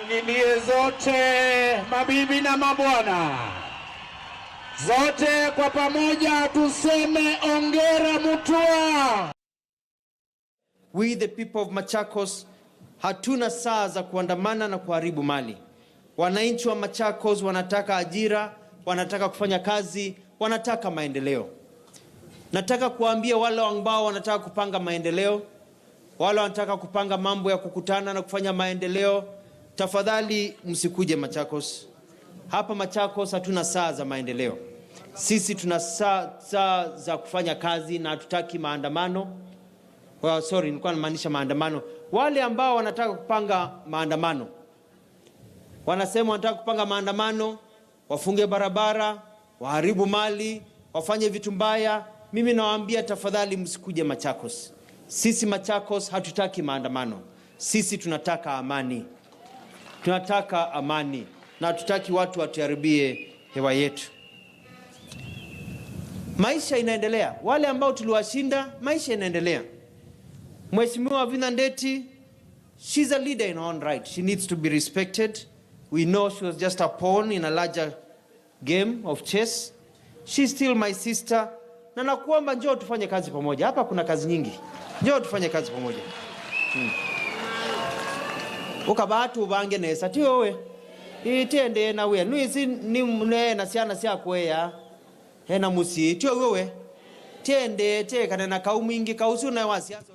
Shangilie zote, mabibi na mabwana, zote kwa pamoja tuseme ongera Mutua. We the people of Machakos hatuna saa za kuandamana na kuharibu mali. Wananchi wa Machakos wanataka ajira, wanataka kufanya kazi, wanataka maendeleo. Nataka kuwaambia wale ambao wanataka kupanga maendeleo, wale wanataka kupanga mambo ya kukutana na kufanya maendeleo, tafadhali msikuje Machakos. Hapa Machakos hatuna saa za maendeleo. Sisi tuna saa za kufanya kazi na hatutaki maandamano. Well, sorry, nilikuwa namaanisha maandamano. Wale ambao wanataka kupanga maandamano, wanasema wanataka kupanga maandamano, wafunge barabara, waharibu mali, wafanye vitu mbaya. Mimi nawaambia tafadhali, msikuje Machakos. Sisi Machakos hatutaki maandamano. Sisi tunataka amani, tunataka amani na hatutaki watu watuharibie hewa yetu. Maisha inaendelea. Wale ambao tuliwashinda, maisha inaendelea. Mheshimiwa Wavinya Ndeti, she's a leader in her own right. She needs to be respected. We know she was just a pawn in a larger game of chess. She's still my sister. Na nakuomba njoo tufanye kazi pamoja. Hapa kuna kazi nyingi. Njoo tufanye kazi pamoja. Ukabatu ubange nesa ti wewe. Itende na we. Nuisi ni mne na siana sia kweya. Hena musi ti wewe. Tiende te kana na kau mwingi kausu na wasiasa.